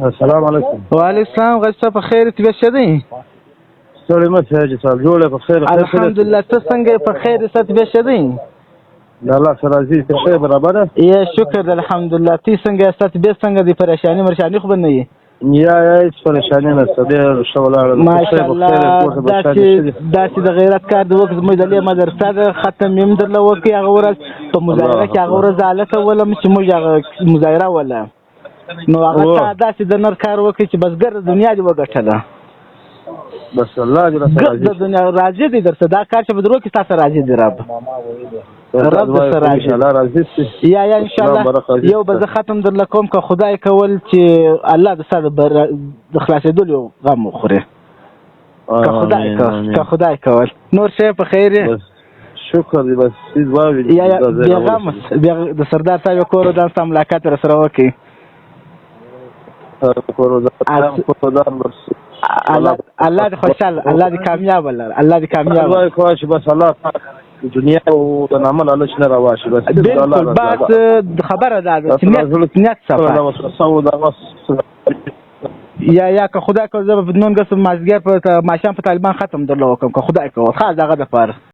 السلام علیکم. وعلیکم السلام، غازي صاحب، په خیر طبیعت ښه دی؟ ستړی مه شې حاجي صاحب، جوړ یې؟ په خیر؟ الحمدلله، ته څنګه یې؟ په خیر یې؟ ستا طبیعت ښه دی؟ د الله سره راضي، ته ښه برابره؟ یا، شکر دی، الحمدلله. ته څنګه یې؟ ستا طبیعت څنګه دی؟ پریشاني مرشاني خو به نه یې؟ یا یا، هېڅ پریشاني نشته، ډېر ښه ولاړه. ماشاءالله، داسې د غیرت کار دې وکړ. زموږ د لویې مدرسه ده، ختم یې هم درله وکړي. هغه ورځ په مظاهره کې، هغه ورځ هلته ولم چې موږ هغه مظاهره وله، نو هغه تا داسې د نر کار وکړي چې بس ګرده دنیا دې وګټله. بس الله دې راته راضي. ګرده دنیا راضي دی درته. دا کار چې به درو کې تاسو راضي دی، رب رب درته راضي. الله راضي شي. یا یا، ان شاء الله. یو به زه ختم درله کوم، که خدای کول چې الله د ساده د خلاصېدلو یو غم وخوري، که خدای که خدای کول. نور شی په خیر؟ شکر دی، بس هیڅ واوی. یا یا، بیغم د سردار صاحب کور دا سم ملاقات را سره وکي. الله الله دې خوشاله، الله دې کامیاب لره، الله دې کامیاب. الله کوه چې بس الله پاک دنیا او د نامه لالچ نه راواشي، بس. بالکل، بس خبره ده چې نیت صفا. یا یا، که خدای کو زه به نن ګس مازیګر په ماښام په طالبان ختم درله وکم، که خدای کو، خاص دغه د پاره.